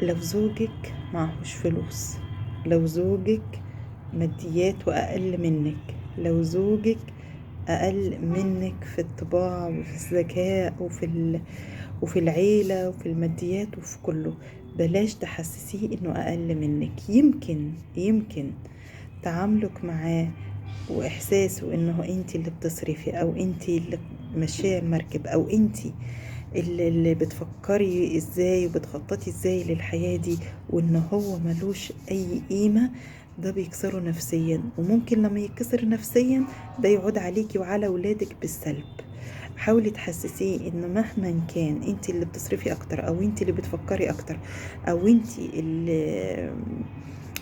لو زوجك معهوش فلوس، لو زوجك ماديات وأقل منك، لو زوجك أقل منك في الطباع وفي الذكاء وفي العيلة وفي الماديات وفي كله، بلاش تحسسيه إنه أقل منك. يمكن تعاملك معاه وإحساسه إنه أنت اللي بتصرفي أو أنت اللي ماشية المركب أو أنت اللي بتفكري إزاي وبتخططي إزاي للحياة دي، وإن هو ملوش أي قيمة، ده بيكسره نفسيا، وممكن لما يتكسر نفسيا ده يعود عليكي وعلى ولادك بالسلب. حاولي تحسسيه إنه مهما كان أنت اللي بتصرفي أكتر أو أنت اللي بتفكري أكتر أو أنت اللي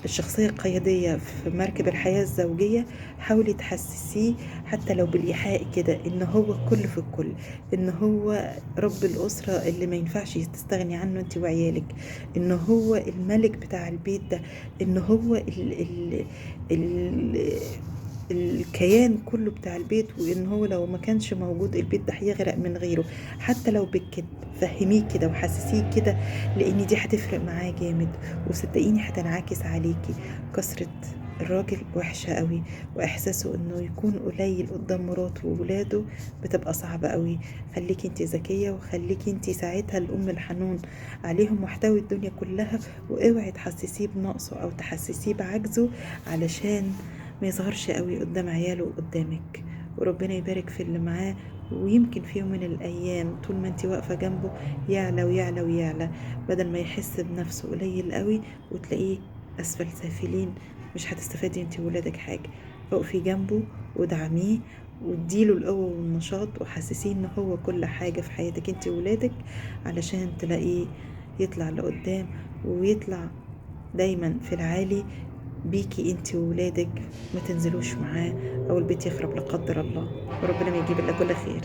الشخصية القيادية في مركب الحياة الزوجية، حاولي تحسسيه حتى لو بالإيحاء كده إن هو الكل في الكل، إن هو رب الأسرة اللي ما ينفعش تستغني عنه أنت وعيالك، إن هو الملك بتاع البيت ده، إن هو ال ال ال الكيان كله بتاع البيت، وإن هو لو ما كانش موجود البيت ده هيغرق من غيره. حتى لو بالكذب فهميه كده وحسسيه كده، لأن دي هتفرق معاه جامد، وصدقيني هتنعكس عليكي. كسرة الراجل وحشة قوي، وإحساسه إنه يكون قليل قدام مراته وولاده بتبقى صعبة قوي. خليكي انتي ذكية، وخليكي انتي ساعتها الأم الحنون عليهم واحتوي الدنيا كلها، واوعي تحسسيه بنقصه أو تحسسيه بعجزه علشان ما يظهرش قوي قدام عياله وقدامك. وربنا يبارك في اللي معاه، ويمكن في يوم من الأيام طول ما انتي واقفة جنبه يعلى ويعلى ويعلى، بدل ما يحس بنفسه قليل قوي وتلاقيه أسفل سافلين. مش هتستفادي انتي وولادك حاجة. اقفي جنبه ودعميه واديله القوة والنشاط، وحسسيه ان هو كل حاجة في حياتك انتي وولادك، علشان تلاقيه يطلع لقدام ويطلع دايما في العالي بيكي انتي وولادك، ما تنزلوش معاه او البيت يخرب لا قدر الله. وربنا ما يجيب الا كل خير.